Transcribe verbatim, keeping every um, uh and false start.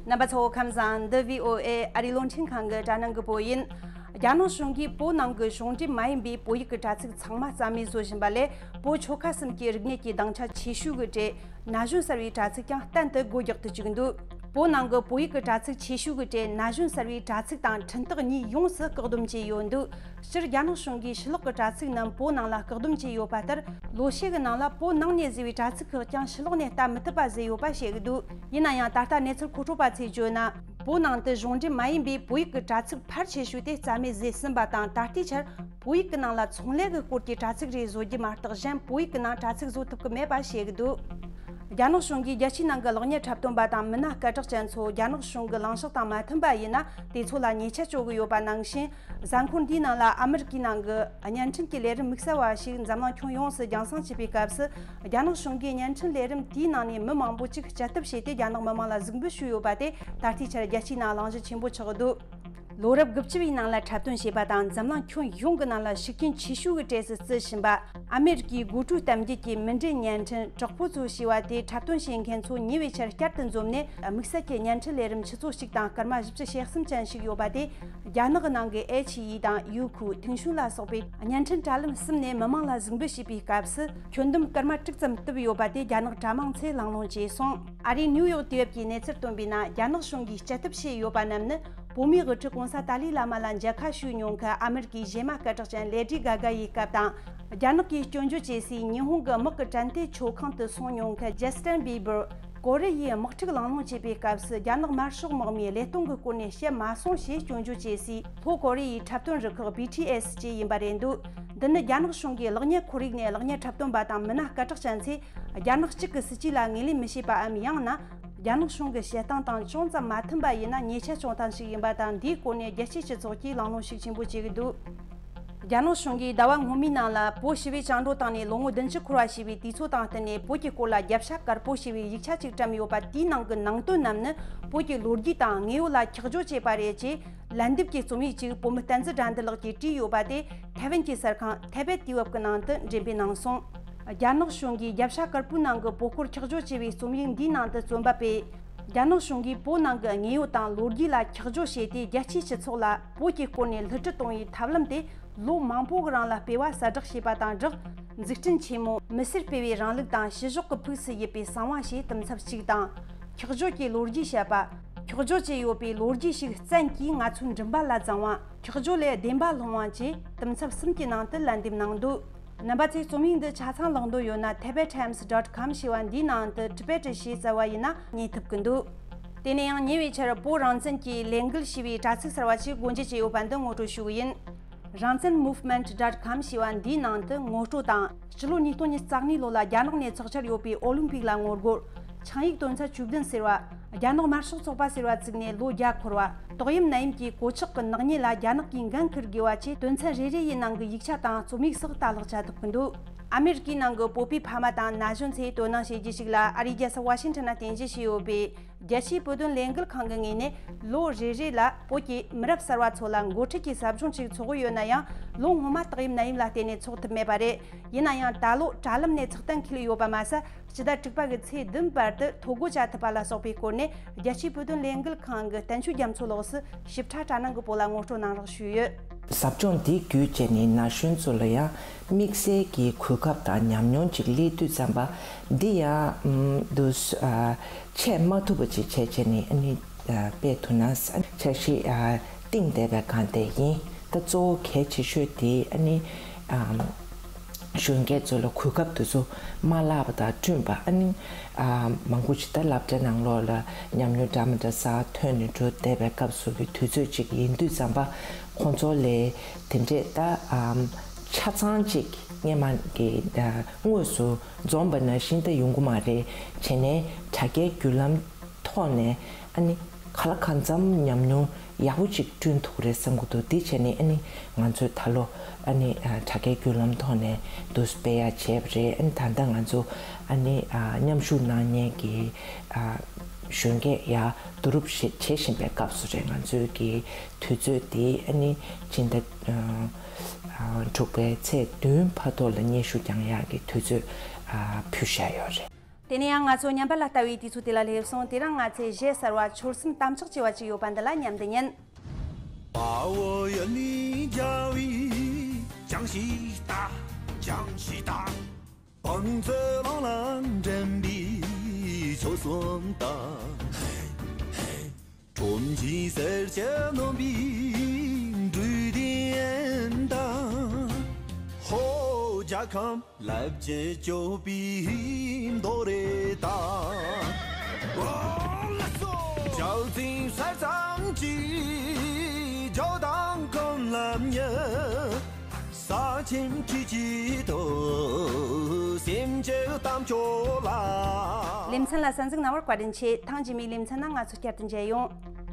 རྣམ་པ་ཚོ་ཁམས་བཟང་། འདི་བྷི་ཨོ་ཨེ་ཨ་རིའི་རླུང་འཕྲིན་ཁང་གི་དྲ་སྣང་གི་བོད་ཡིན། རྒྱ་ནག་གཞུང་གིས་བོད་ནང་གི་གཞུང་འབྲེལ་མ་ཡིན་པའི་བོད་ཡིག་གི་དྲ་ཚིགས་ཚང་མ་རྩ་མེད་བཟོ་བཞིན་པ་ལས། བོད་ཆོལ་ཁ་གསུམ་གྱི་རིག་གནས་ཀྱི་སྡིངས་ཆ་ཆེ་ཤོས་ཀྱི་གྲས་ན་གཞོན་གསར་བའི་དྲ་ཚིགས་ཀྱང་གཏན་དུ་སྒོ་རྒྱག་ཏུ་བཅུག་འདུག་བོད་ནང་གི་བོད་ཡིག་གི་དྲ་ཚིགས་ཆེ་ཤོས་ཀྱི་གྲས་ན་གཞོན་གསར་བའི་དྲ་ཚིགས་དང་འཕྲིན་སྟེགས་གཉིས་ཡོངས་སུ་བཀག་སྡོམ་བྱས་ཡོད་འདུག་སྤྱིར་རྒྱ་ནག་གཞུང་གིས་ཕྱི་ལོགས་ཀྱི་དྲ་ཚིགས་རྣམས་བོད་ནང་ལ་བཀག་སྡོམ་བྱས་ཡོད་པ་ལྟར། ལོ་ཤས་ཀྱི་ནང་ལ་བོད་ནང་ནས་བཟོས་པའི་དྲ་ཚིགས་ཁག་ཀྱང་ཕྱི་ལོགས་ནས་ལྟ་མི་ཐུབ་པ་བཟོས་ཡོད་པ་བཤད་ཀྱི་འདུག་ཡིན་ན་ཡང་། ད་ལྟ་གནས་ཚུལ་མཁོ་སྤྲོད་པ་ཚོས་བརྗོད་ན། བོད་ནང་དུ་གཞུང་འབྲེལ་མ་ཡིན་པའི་བོད་ཡིག་གི་དྲ་ཚིགས་ཕལ་ཆེ་ཤོས་དེ་རྩ་མེད་བཟོས་ཟིན་པ་དང་། ད་ལྟའི་ཆར་བོད་ཡིག་གི་ནང་ལ་ཚོང་ལས་ཀྱི་སྐོར་གྱི་དྲ་ཚིགས་རེ་བཟོ་རྒྱུ་མ་གཏོགས། གཞན་བོད་ཡིག་གི་ནང་དྲ་ཚིགས་བཟོ་ཐུབ་ཀྱི་མེད་པ་བཤད་ཀྱི་འདུག་རྒྱ་ནག་གཞུང་གིས་རྒྱལ་སྤྱིའི་ནང་གི་གློག་བརྙན་འཁྲབ་སྟོན་པ་དང་མི་སྣ་སྐད་གྲགས་ཅན་ཚོ་རྒྱ་ནག་གཞུང་གི་ལངས་ཕྱོགས་དང་མ་མཐུན་པ་ཡིན་ན། དེ་ཚོ་ལ་ཉེས་ཆད་གཅོད་ཀྱི་ཡོད་པ་ནང་བཞིན། གཟའ་འཁོར་འདིའི་ནང་ལ་ཨ་མི་རི་ཀའི་ནང་གི་བརྙན་འཕྲིན་གྱི་ལས་རིམ་དམིགས་བསལ་བ་ཞིག་འཛམ་གླིང་ཁྱོན་ཡོངས་སུ་རྒྱང་སྲིང་བྱས་པའི་སྐབས་སུ། རྒྱ་ནག་གཞུང་གིས་བརྙན་འཕྲིན་ལས་རིམ་དེའི་ནང་ནས་མི་མང་པོ་ཅིག་སྐྱ་ཐབས་བྱས་ཏེ། རྒྱ་ནག་མི་མང་ལ་གཟིགས་འབུལ་ཞུས་ཡོད་པ་དེ་ད་ལྟའི་ཆར་རྒྱལ་སྤྱིའི་ནང་གླེང་གཞི་ཆེན་པོ་ཆགས་འདུག་ལོ་རབས་དགུ་བཅུ་བའི་ནང་ལ་འཁྲབ་སྟོན་བྱས་པ་དང་། འཛམ་གླིང་ཁྱོན་ཡོངས་ཀྱི་ནང་ལ་ཤུགས་རྐྱེན་ཆེ་ཤོས་ཀྱི་གྲས་སུ་བརྩི་བཞིན་པ། ཨ་མེ་རི་ཀའི་དགོད་བྲོའི་གཏམ་རྒྱུད་ཀྱི་མུ་འབྲེལ་བརྙན་འཕྲིན་དྲག་པོ་ཚོ་ཞེས་པ་དེ། འཁྲབ་སྟོན་བྱེད་མཁན་ཚོ་ཉེ་བའི་ཆར་བསྐྱར་དུ་འཛོམས་ནས། དམིགས་བསལ་གྱི་བརྙན་འཕྲིན་ལས་རིམ་ཆུ་ཚོད་གཅིག་དང་སྐར་མ་བཞི་བཅུ་ཞེ་གསུམ་ཅན་ཞིག་ཡོད་པ་དེ། རྒྱ་ནག་གི་ནང་གི་ཨེ་ཆི་ཡི་དང་ཡུ་ཁུ། ཐིང་ཤུན་ལ་སོགས་པའི་བརྙན་འཕྲིན་དྲ་ལམ་གསུམ་ནས་མི་མང་ལ་གཟིགས་འབུལ་བྱས་པའི་སྐབས་སུ། ཁྱོན་བསྡོམས་སྐར་མ་དྲུག་ཙམ་བཏུབ་ཡོད་པ་དེ་རྒྱ་ནག་དྲ་མང་ཚོས་གླེང་སློང་བྱས་སོང་། ཨ་རིའི་ནིའུ་ཡོག་དུས་བབ་ཀྱིས་གནས་ཚུལ་བཏོན་པའི་ནང་། རྒྱ་ནག་གཞུང་གིས་སྐྱ་ཐབས་བྱས་ཡོད་པ་རྣམས་ནི། བོད་མིའི་དབུ་ཁྲིད་གོང་ས་ཏཱ་ལའི་བླ་མ་ལ་མཇལ་ཁ་ཞུས་མྱོང་མཁན་ཨ་མེ་རི་ཀའི་གཞས་མ་སྐད་གྲགས་ཅན་ལེ་ཌི་གྷ་གྷ་ཡི་སྐབས་དང་། རྒྱ་ནག་གིས་སྐྱོན་བརྗོད་བྱེད་སའི་ཉི་ཧོང་གི་དམག་གི་གྲན་རྟེན་མཆོད་ཁང་དུ་སོང་མྱོང་མཁན་ཇེ་སི་ཊིན་བྷི་བྷར། ཀོ་རི་ཡའི་དམག་འཁྲུག་གླེང་སློང་བྱེད་པའི་སྐབས་སུ། རྒྱ་ནག་དམར་ཤོག་དམག་མིས་བློས་གཏོང་གི་སྐོར་ནས་བཤད་མ་སོང་ཞེས་སྐྱོན་བརྗོད་བྱེད་སའི་ལྷོ་ཀོ་རི་ཡའི་འཁྲབ་སྟོན་རུ་ཁག་བྷི་ཊི་ཨེ་སི་བཅས་ཡིན་པ་རེད་འདུག་འདི་ནི་རྒྱ་ནག་གཞུང་གིས་གློག་བརྙན་ཁོར་ཡུག་ནས་གློག་བརྙན་འཁྲབ་སྟོན་པ་དང་མི་སྣ་སྐད་གྲགས་ཅན་ཚོས། རྒྱ་ནག་གཅིག་གི་སྲིད་ཇུས་ལ་ངོས་ལེན་མི་བྱེད་པའམ། ཡང་ན། རྒྱ་ནག་གཞུང་གི་བཤད་སྟངས་དང་ཅུང་ཙམ་མ་མཐུན་པ་ཡིན་ན། ཉེས་ཆད་གཅོད་སྟངས་ཤིག་ཡིན་པ་དང་། འདིའི་སྐོར་ནས་རྒྱལ་སྤྱིའི་སྤྱི་ཚོགས་ཀྱིས་གླེང་སློང་ཤུགས་ཆེན་པོ་བྱེད་ཀྱི་འདུག་རྒྱ་ནག་གཞུང་གིས་ཟླ་བ་སྔོན་མའི་ནང་ལ། བོད་ཞི་བའི་བཅིངས་འགྲོལ་བཏང་ནས་ལོ་ངོ་བདུན་ཅུ་འཁོར་བ་ཞེས་པའི་དུས་ཚོད་དང་བསྟུན་ནས། བོད་ཀྱི་སྐོར་ལ་རྒྱབ་ཤ་དཀར་པོ་ཞེས་པའི་ཡིག་ཆ་ཅིག་བཀྲམ་ཡོད་པ། དེའི་ནང་གི་ནང་དོན་རྣམས་ནི། བོད་ཀྱི་ལོ་རྒྱུས་དང་དངོས་ཡོད་ལ་འཁྱགས་སྦྱོར་བྱས་པ་རེད་ཅེས། ལན་འདེབས་ཀྱི་རྩོམ་ཡིག་ཅིག་བོད་མི་བསྟན་འཛིན་དགྲ་འདུལ་ལགས་ཀྱིས་བྲིས་ཡོད་པ་དེ། ཐའེ་ཝན་གྱི་གསར་ཁང་ཐའེ་བེད་དུས་བབ་ཀྱི་ནང་དུ་འགྲེམས་སྤེལ་གནང་སོང་། རྒྱ་ནག་གཞུང་གིས་རྒྱབ་ཤ་དཀར་པོའི་ནང་གི་བོད་སྐོར་འཁྱགས་སྦྱོར་བྱས་པའི་རྩོམ་ཡིག་འདིའི་ནང་དུ། རྩོམ་པ་པས། རྒྱ་ནག་གཞུང་གིས་བོད་ནང་གི་དངོས་ཡོད་དང་ལོ་རྒྱུས་ལ་འཁྱགས་སྦྱོར་བྱས་ཏེ། རྒྱལ་སྤྱིའི་སྤྱི་ཚོགས་ལ་བོད་ཀྱི་སྐོར་ནས་བསླུ་བྲིད་གཏོང་བའི་ཐབས་ལམ་དེ། ལོ་མང་པོ་གི་རིང་ལ་སྤེལ་བ་ཟད་འགྲོགས་བྱས་པ་དང་སྦྲགས། འཛུགས་སྐྲུན་ཆེན་མོ་མི་སེར་སྤེལ་བའི་རིང་ལུགས་དང་། ཕྱི་ཕྱོགས་ཀྱི་ཕུགས་སུ་ཡིབ་པའི་གསང་བ་ཞེས་དུམ་ཚབ་གཅིག་དང་། འཁྱགས་སྦྱོར་གྱི་ལོ་རྒྱུས་བཤད་པ། འཁྱགས་སྦྱོར་བྱས་ཡོད་པའི་ལོ་རྒྱུས་ཤིག་བཙན་གྱིས་ང་ཚོའི་མགྲིན་པ་ལ་བརྫངས་པ། འཁྱགས་སྦྱོར་ལས་བདེན་པ་སློང་བ་བཅས་དུམ་ཚབ་གསུམ་གྱི་ནང་དུ་ལན་འདེབས་གནང་འདུག་རྣམ་པ་ཚོས་རྩོམ་ཡིག་འདི་ཆ་ཚང་ཀློག་འདོད་ཡོད་ན། ཐའེ་བེད་ཊའེམ་སི་ཌོཊ་ཀོམ་ཞེས་པ་འདིའི་ནང་དུ་ཊི་བེ་ཊི་ཞེས་བཙལ་བ་ཡིན་ན་རྙེད་ཐུབ་ཀྱི་འདུག་དེ་ནས་ཡང་ཉེ་བའི་ཆར་བོད་རང་བཙན་གྱི་ལས་འགུལ་ཞེས་པའི་དྲ་ཚིགས་གསར་བ་ཞིག་སྒོ་འབྱེད་བྱས་ཡོད་པ་འདི་ངོ་སྤྲོད་ཞུ་གི་ཡིན། རང་བཙན་མུབ་མེན་ཊི་ཌོཊ་ཀོམ་ཞེས་པ་འདིའི་ནང་དུ་ངོ་སྤྲོད་དང་། སྤྱི་ལོ་ཉིས་སྟོང་ཉི་ཤུ་རྩ་གཉིས་ལོ་ལ་རྒྱ་ནག་ནས་ཚོགས་འཆར་ཡོད་པའི་ཨོ་ལིམ་པིག་ལ་ངོ་རྒོལ། ཆིངས་ཡིག་དོན་ཚན་བཅུ་བདུན་ཟེར་བ། རྒྱ་ནག་དམར་ཤོག་ཚོགས་པ་ཟེར་བ་བཙུགས་ནས་ལོ་བརྒྱ་འཁོར་བ། ཏོག་དབྱིབས་ནད་ཡམས་ཀྱི་གོད་ཆག་གི་ནག་ཉེས་ལ་རྒྱ་ནག་གིས་འགན་འཁུར་དགོས་པ་བཅས་དོན་ཚན་རེ་རེ་ཡི་ནང་གི་ཡིག་ཆ་དང་རྩོམ་ཡིག་སོགས་ལྟ་ཀློག་བྱ་ཐུབ་ཀྱི་འདུག་ཨ་མེ་རི་ཀའི་ནང་གི་བོད་པའི་ཕ་མ་དང་ན་གཞོན་ཚོས་དོ་སྣང་བྱེད་རྒྱུ་ཞིག་ལ། ཨ་རིའི་རྒྱལ་ས་ཝ་ཤིང་ཊོན་ན་རྟེན་གཞི་བྱས་ཡོད་པའི་རྒྱལ་སྤྱིའི་བོད་དོན་ལས་འགུལ་ཁང་གི་ངོས་ནས། ལོ་རེ་རེ་ལ་བོད་ཀྱི་མི་རབས་གསར་བ་ཚོ་ལ་འགོ་ཁྲིད་ཀྱི་ཟབ་སྦྱོང་ཞིག་འཚོགས་ཀྱི་ཡོད་ན་ཡང་། ལོ་སྔོན་མ་ཏོག་དབྱིབས་ནད་ཡམས་ལ་བརྟེན་ནས་འཚོགས་ཐུབ་མེད་པ་རེད། ཡིན་ན་ཡང་། ད་ལོ་དྲ་ལམ་ནས་ཚོགས་གཏན་འཁེལ་ཡོད་པ་མ་ཟད། སྤྱི་ཟླ་དྲུག་པ་གི་ཚེས་བདུན་བར་དུ་ཐོ་འགོད་བྱ་ཐུབ་པ་ལ་སོགས་པའི་སྐོར་ནས། རྒྱལ་སྤྱིའི་བོད་དོན་ལས་འགུལ་ཁང་གི་བསྟན་ཆོས་རྒྱ་མཚོ་ལགས་སུ་ཞིབ་ཕྲ་དྲ་སྣང་གི་བོད་ལ་ངོ་སྤྲོད་གནང་རོགས་ཞུས་ཡོད། ཟབ་སྦྱོང་འདི་བརྒྱུད་བྱས་ནས་ན་གཞོན་ཚོ་ལ་ཡང་དམིགས་བསལ་གྱི་གོ་སྐབས་དང་ཉམས་མྱོང་ཅིག་སླེབས་དུས་ཙམ་པ། འདི་ཡང་ཨམ་དུ་ཨ་ཆད་མ་ཐུབ་པ་ཅིག་བྱས་བྱས་ནས། ཨ་ནི་ཨ་སྤེལ་ཐུབ་ན་ས་འཆར་གཞི་ཨ་བཏིང་བསྡད་པའི་སྒང་དེ་ཡིན། ད་གཙོ་བོ་གལ་ཆེ་ཤོས་དེ་ཨ་ནི་ཨམ་གཞོན་སྐྱེས་ཚོ་ལ་གོ་སྐབས་དེ་ཚོ་མ་བརླག་པ་དང་བསྐྲུན་པ། ཨ་ནི་ཨ་མང་པོ་ཞིག་ད་སློབ་གྲྭའི་ནང་ལོགས་ལ་ཉམས་མྱོང་འདྲ་མི་འདྲ་གསར་ཐོན་ནས་འགྲོ་བསྡད་པའི་སྐབས་སུ་གི་དུས་ཚོད་ཅིག་ཡིན་དུས་ཙམ་པ། ཁོང་ཚོ་ལས་དེ་འདྲས་ད་ཨམ་ཆ་ཚང་ཅིག་སྔས་མ་གི་ཨ་དངོས་སུ་འཛོམས་པ་ནང་བཞིན་ད་ཡོང་གི་མ་རེད། བྱས་ནས་དྲ་རྒྱའི་བརྒྱུད་ལམ་ཐོག་ནས་ཨ་ནི་ག་ལ་གང་འཚམ་ཉམས་མྱོང་ཡག་པོ་ཅིག་བསྐྲུན་ཐུབ་ཀྱི་རེད་བསམ་གྱི་འདུག་དེ་བྱས་ནས་ཨ་ནི་ང་ཚོས་ད་ལོ་ཨ་ནི་ཨ་དྲ་རྒྱའི་བརྒྱུད་ལམ་ཐོག་ནས་འདུག་སྤེལ་ཡག་བྱས་པ་རེད། ཨ་ནི་ད་ལྟ་ང་ཚོ་ཨ་ནི་ཨ་མཉམ་ཞུགས་གནང་མཁན་གྱི་ཨ་གཞོན་སྐྱེས་ཡར་བསྡུ་རུབ་བྱེད་བྱེད་བཞིན་པའི་སྐབས་སུ་རེད། ང་ཚོའི་གི་དུས་ཚོད་དེ་ཨ་ནི་སྤྱི་ཟླ་ཨ་ཨ་དྲུག་པའི་ཚེས་བདུན་བར་དུ་ལ་སྙན་ཞུ་རྒྱག་ཡག་གི་དུས་ཚོད་ཨ་ཕུལ་བཞག་ཡོད་རེད། དེ་ནས་ཡང་ང་ཚོ་ཉམས་པ་ལ་ལྟ་བའི་དུས་ཚོད་དེ་ལ་སླེབས་སོང་། དེ་རིང་ང་ཚོས་གཞས་གསར་བ་ཆོལ་གསུམ་གཏམ་ཕྱོགས་ཅེས་པ་ཅིག་ཡོད་པ་འདི་ལ་མཉམ་དུ་ཉན། དཔའ་བོ་ཡུལ་ལས་རྒྱལ་བའི་ཅང་ཤེས་ལྟ། ཅང་ཤེས་ལྟ། བང་མཛོད་ལང་ལ་འགྲན་པའི་ཆོལ་གསུམ་ལྟ། ཁྲོམ་གྱི་གསེར་གྱི་ནོམ་པའི་འབྲུ་དེ་ཡིན་ད། ཧོ་རྒྱལ་ཁམས་ལབ་ཀྱི་སྐྱོབ་པའི་མདོ་རེད་ད། ཇའོ་ཛིང་ས་ཙམ་གྱི་ཇའོ་དང་ཀུན་ལམ་ཉི། ས་ཆེན་ཁྲི་ཀྱི་ཐོག་སེམས་ཀྱི་གཏམ་ཁྱོད་ལ། ལེ་ཚན་ལ་གསན་གཟིགས་གནང་བར་བཀའ་དྲིན་ཆེ། ཐེངས་རྗེས་མའི་ལེ་ཚན་ནང་ང་ཚོ་བསྐྱར་དུ་མཇལ་ཡོང་།